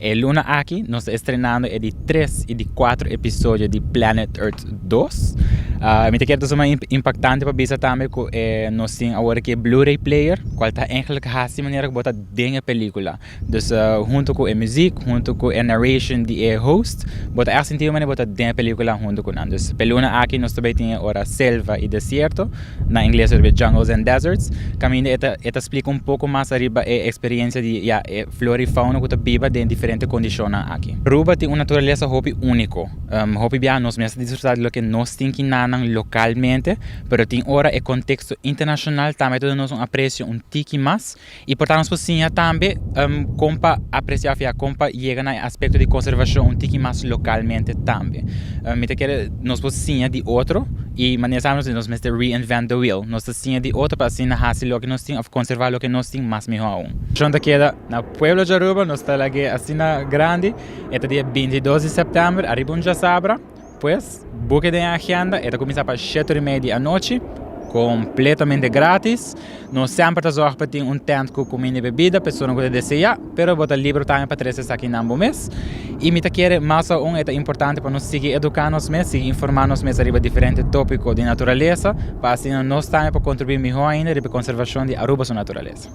E luna aki nos ta estrenando e di 3 y di 4 episodio di Planet Earth 2. Mi ta kere suma impactante pa bisa tambe cu nos tin awor aki e Blu-ray player, cual ta eigenlijk haci manera cu bo ta den e pelicula. Dus hunto cu e muziek, hunto cu e narration di e host, bo ta echt sinti manera bo ta den e pelicula hunto cu nan. Dus e luna aki nos tambe tin ora selva y desierto, na ingles e jungles and deserts. Caminda e ta splica un poco mas ariba e experiencia di, ja, e flora y fauna cu ta biba den diferente condicion aki. Aruba tin un naturalesa hopi unico. Hopi bia nos mes disfruta di loke nos tin akinan localmente, pero tin ora e contexto internacional tambe ta nos un aprecio un tiki mas y, por tanto, nos por tambe con pa aprecia, con pa yega na aspecto di conservacion un tiki mas localmente tambe. Mi ta kere nos por siña di otro y manera nos mester reinvent the wheel. Nos siña di otro pa asina haci loke nos tin of conserva loke nos tin mas miho aun. Junta keda na pueblo di Aruba, nos ta asina grandi, e ta dia 22 di september, ariba un diasabra, pues, book den agenda, e ta cuminsa pa 7:30 di anochi, completamente gratis. Nos semper ta zorg pa tin un tent cu cuminda y bebida, persona cu desea, pero bo ta liber tambe pa trece aki na mes. Y mi ta kere mas aun, ta importante pa nos sigui educa nos mes, sigui informa nos mes riba diferente topico di naturalesa, pa asina nos tambe pa contribui miho ainda na conservacion di Aruba su naturalesa.